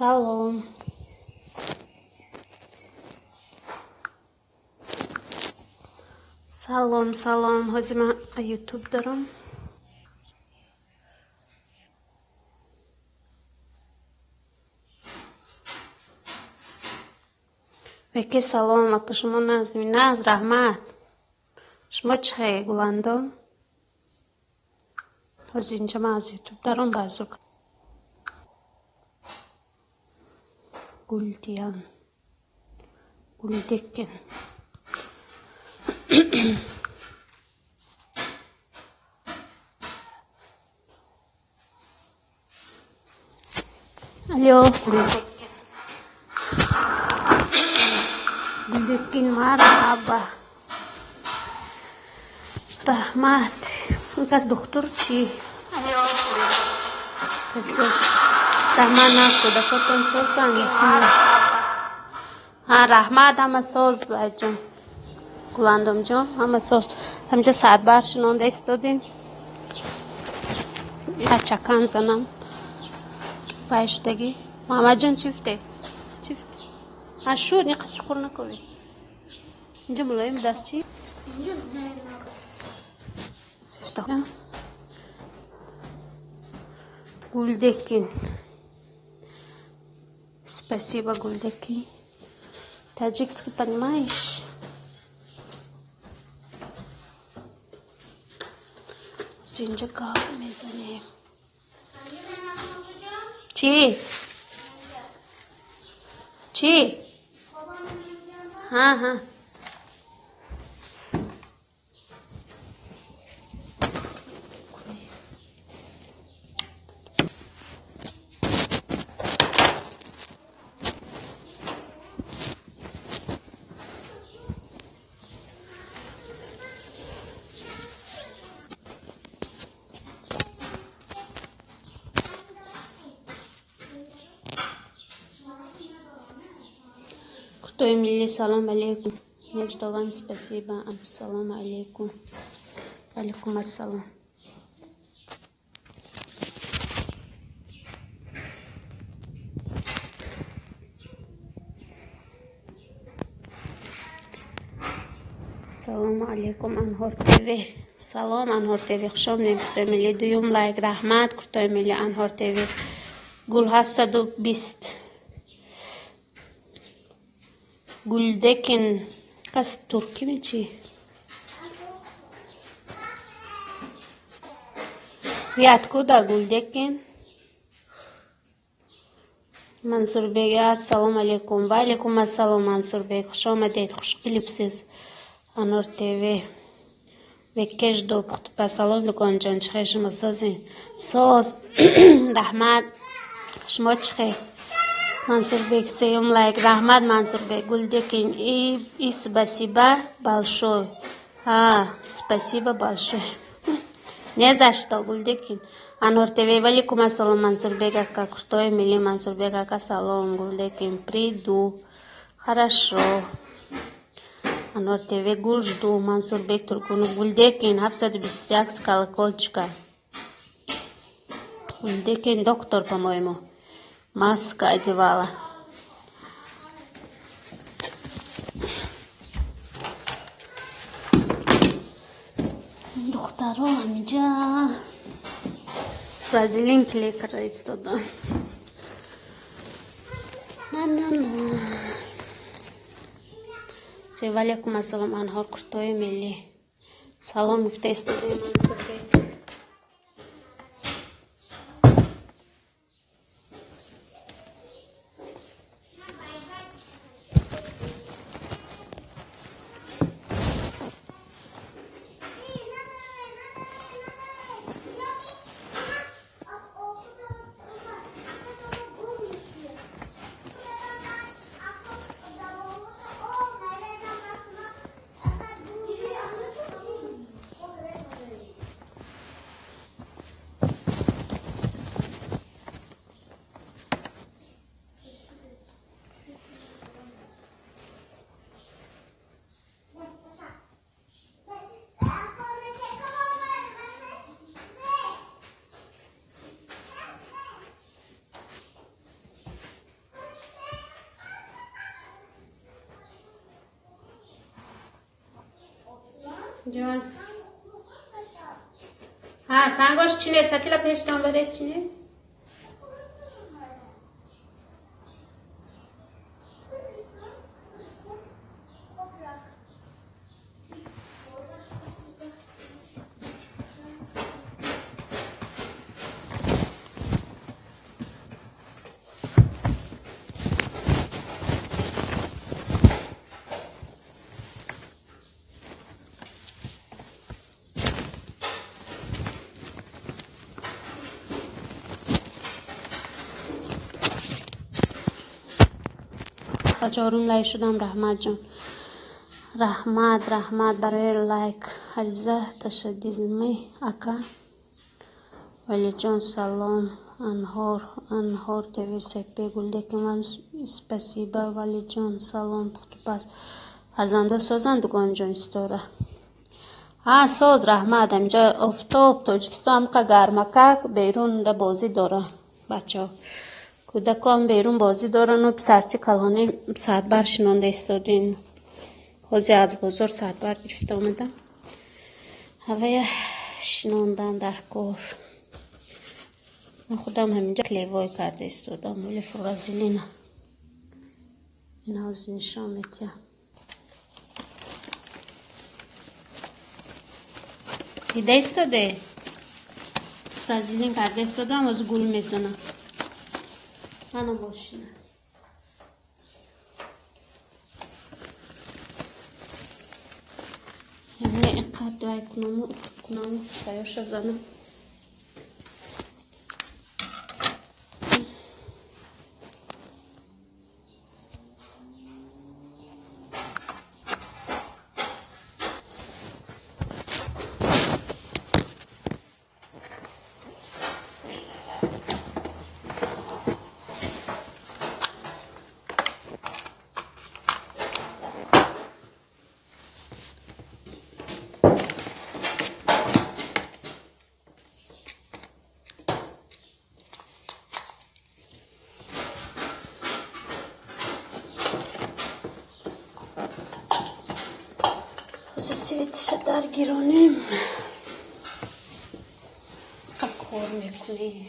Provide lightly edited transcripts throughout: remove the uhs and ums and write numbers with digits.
Салом. Салом, салом. Ҳозир ман Ютуб дорам. Веке салом, апа шумо назми. Наз, раҳмат. Шумо чӣ хел, Гуландом? Ҳозир инҷа ман аз Ютуб даром баъзо. Гулдиян. Гулдеккен. Алло, Гулдеккен. Гулдеккен, марҳаба. Раҳмат. Ин кас духтур чӣ? Касос. Раҳмат, наз кӯдакотон созанд. Ҳа, раҳмат, ҳама соз, айҷон. Гуландомҷон, ҳама соз. Ҳамҷа саатбар шинонда истодем. Чакан занам. Пай шудагӣ. Муҳаммадҷон, чӣ гуфте? Чӣ гуфте? Ҳа, шуд, ин қад чуқур накунед. Инҷа мулоим даст чӣ? Гулдекин. Спасибо, Гулдекин. Таджикский понимаешь? Инҷа гап мезанем. Чӣ? Чӣ? Ҳа, ҳа. Крутой милли, салом алейкум. Незда вам спасибо. Ассалому алейкум. Алейкум ассалом. Салому алейкум, Анҳор ТВ. Салом, Анҳор ТВ. Хуш омадед, Крутой милли. Дуюм лайк. Раҳмат, Крутой милли, Анҳор ТВ. Гул 720. Гулдекин. Кас туркӣ чӣ? Вы откуда, Гулдекин? Мансурбек, ассалому алейкум. Ва алейкум ассалом, Мансурбек. Хуш омадед, хуш келибсиз. Анор ТВ. Беккеш ду пухтупа. Салом, Дугонҷон, чӣ хел шумо созед? Соз. Раҳмат. Шумо чӣ хел? Мансурбек, сеюм лайк. Раҳмат, Мансурбек. Гулдекин. И спасибо большое. А, спасибо большое. Не за что, Гулдекин. Анор ТВ. Валикум ассалом, Мансурбек ака. Крутой милли, Мансурбек ака. Салом, Гулдекин. Приду. Хорошо. Анор ТВ. Гул жду. Мансурбек Туркунов. Гулдекин. 721 с колокольчика. Гулдекин доктор, по-моему. Маска одевала. Духтаро ҳамиҷа вазелин клей карда истода. На на на. Валейкум ассалом, Анҳор Куртои милли. Салом гуфта истодаи Мансурбек. Ҷон, ҳа, сангош чине, сатила пештон баред, чине. Чорум лайк шудам. Раҳмат, ҷон, раҳмат, раҳмат барои лайк. Ҳариза ташаддизми, ака Валиҷон, салом. Анҳор, Анҳор ТВ сепе гулдеки ман, спасибо. Валиҷон, салом. Пухтупаз, фарзандо созанд, дугонҷон? Истора, ҳа, соз, раҳмат. Ҳаминҷа офтоб, Тоҷикистон ҳамқа гармакак, берун бозӣ дора бачаҳо, кӯдакон берун бозӣ дорану писарчи калони саатбар шинонда истодем. Ҳозир аз бозор саатбар гирифта омадам, ҳавая шинондан дар кор. Ман худам ҳаминҷа клевой карда истодам, оли фуразилина ин ҳозир нишон метиҳам. Дида истоде, фуразилин карда истодам, ҳозир гул мезанам. Мана мошина. Яъне инқадр дуай кунаму кунаму тайёрша занам. Светиша даргиронем, кор мекунем.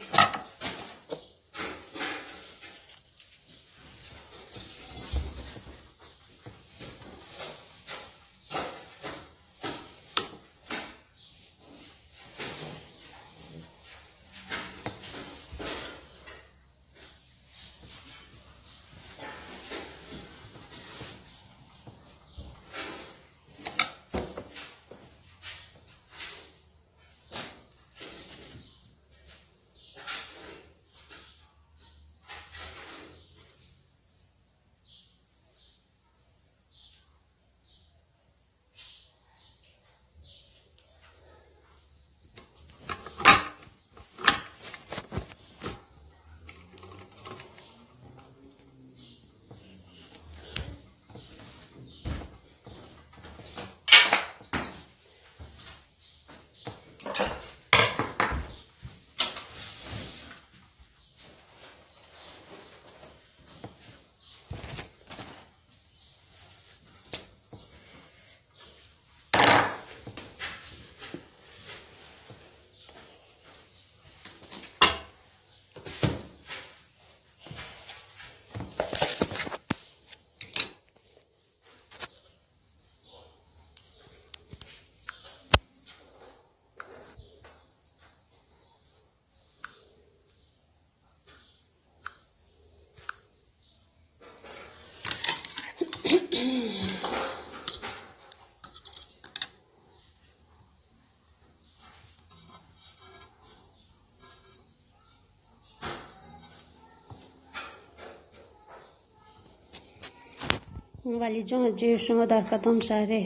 Валиҷон Ҳоҷиев, шумо дар кадом шаҳре?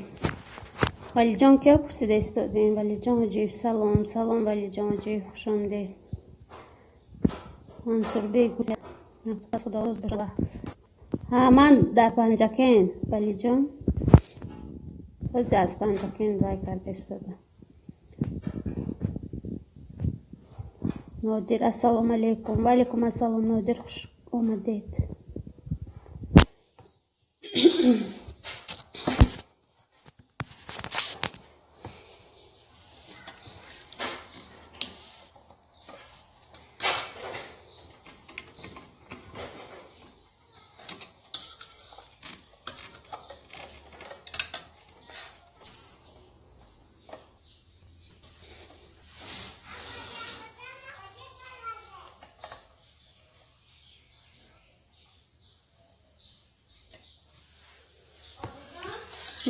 Валиҷон, кия пурсида истодем? Валиҷон Ҳоҷиев, салом, салом, Валиҷон Ҳоҷиев, хушомадед. Мансурбек, худо. Ҳа, ман дар Панҷакен, Валиҷон, ҳозир аз Панҷакен вай карда истодам. Нодир, ассалому алайкум. Ва алайкум ассалом, Нодир, хуш омадед.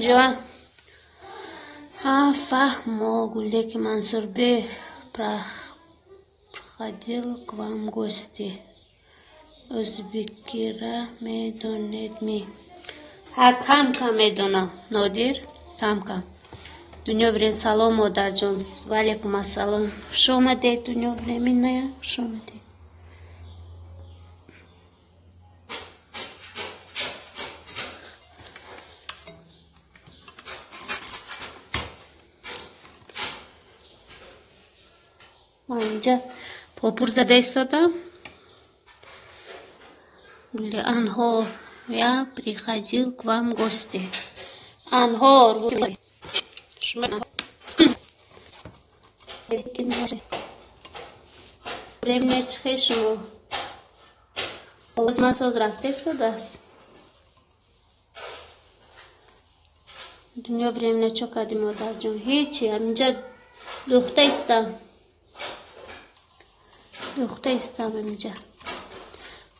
Ҷо ҳа, фаҳмо, Гулдеки Мансурбек приходил к вам гости. Ӯзбекира медонед ми? Ҳа, кам кам медонам, Нодир, кам кам. Дунё Время, салом, модарҷон. Ва алейкум ассалом. Хуш омадед, Дунё Временная, хуш омадед. Ман инҷа попур зада истодам. Гули Анҳор, я приходил к вам гости. Анҳор, Времена чихе шумо? Овози ман соз рафта истодааст? Дунё Времена чо кардӣ, модарҷон? Ҳечи, ҳаминҷа духта истам. Духта истам ҳаминҷа.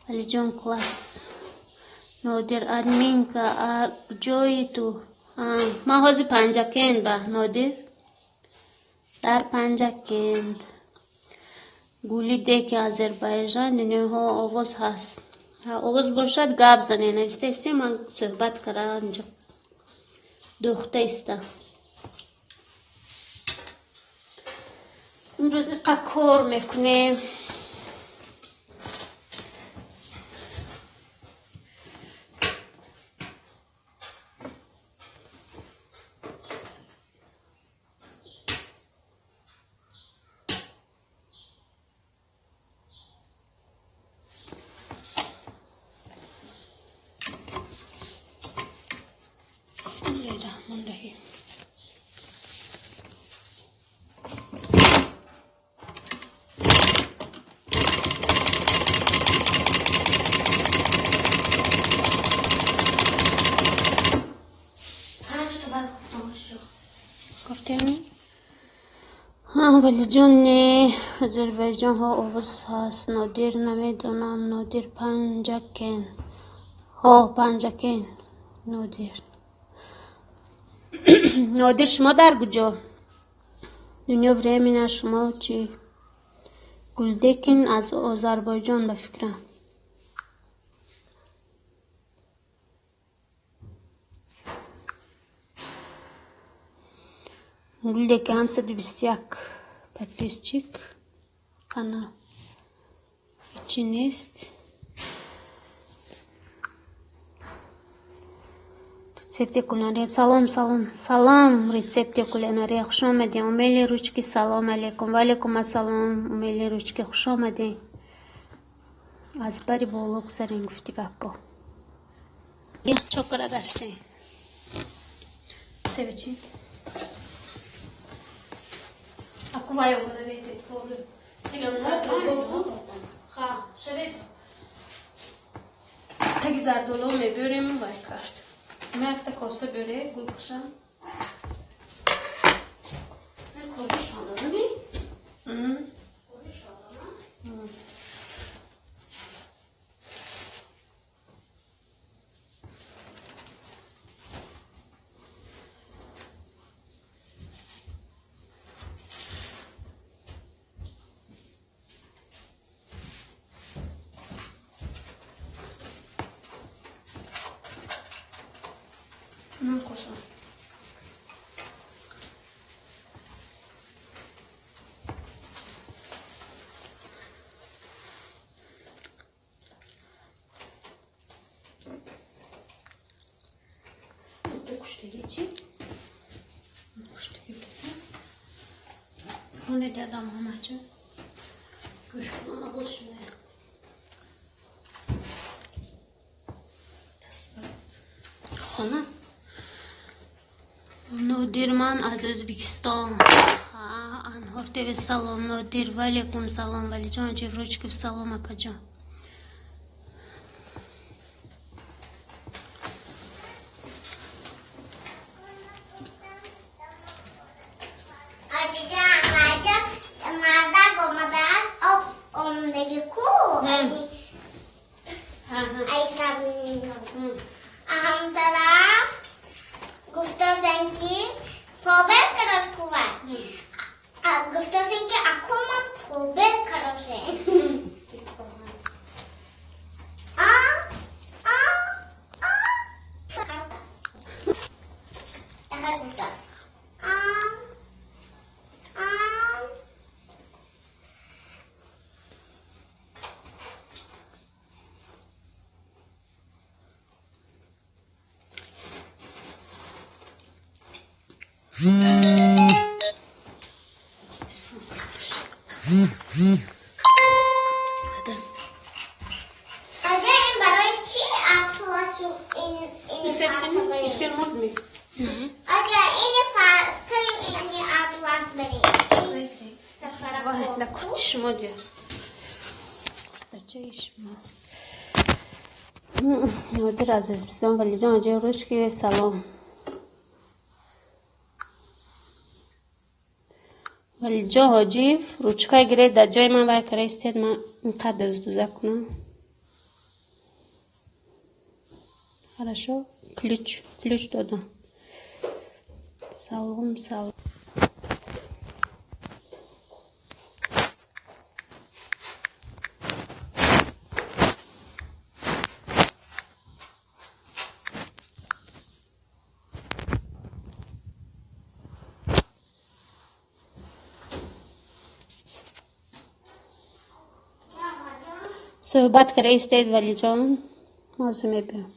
Алиҷон класс. Нодир админка, а ҷои ту? Ман ҳозир Панҷакент ба, Нодир. Дар Панҷакент. Гули деки Озарбойҷон, дунёҳо овоз ҳаст. Овоз бошад, гап занед. Нависта истем, ман суҳбат кардам инҷа. Духта истам. Имрӯз иқа кор мекунем. Бисмиллоҳир-раҳмонир-раҳим. Гуфтем? Валиҷон, не, Озарбойҷонҳо овоз ҳаст. Нодир намедонам. Нодир Панҷакент. Ҳо, Панҷакент. Нодир. Нодир, шумо дар куҷо? Дунё Времена, шумо чӣ? Гулдекин аз Озарбойҷон ба фикрам. Гулдеки 721 подписчик. Канал. Ҳечи нест. Рецепти кулинария. Салом, салом, салом. Рецепти кулинария. Хуш омадед. Умели ручки, салом алейкум. Ва алейкум ассалом. Умели ручки, хуш омадед. Аз бари боло гузарем, гуфти гаппо. Чокара гаштем. Севичи. Аку вай омада резет повру. Ха, шавед. Таги зардоло мебёрем вай кард. Ман якта коса бёре, гулкушам. Ман косам. Куштаги чӣ? Куштаги киса? Хоне дадам ҳамаҷо. Гӯш кунам, оғоз шуда. Хона. Нодир, ман аз Ӯзбекистон. Анҳор ТВ, салом, Нодир. Ва алейкум салом, Валиҷон Ҷеврочков, салом, апаҷон. Мардак омадааст, об омадаги ку, ай сабнинго. Ҳам тараф гуфт. гуфтааст. Ам, ам. Аҷа, ин барои чӣ атласу ин фарқи? Эфир мурд ми? Аҷа, ин фарқи ини атлас бари. Сафара. Да, курти шумо дия. Куртачаи шумо. Нодир аз Ӯзбекистон, Валиҷон аҷа ручки, салом. Валиҷон Ҳоҷиев, ручка гиред, дар ҷои ман вай кара истед, ман инқадр дуза кунам. Хорошо? Ключ, ключ додам. Салом, салом. Суҳбат кара истед, Валиҷон. Ҳозир мебиём.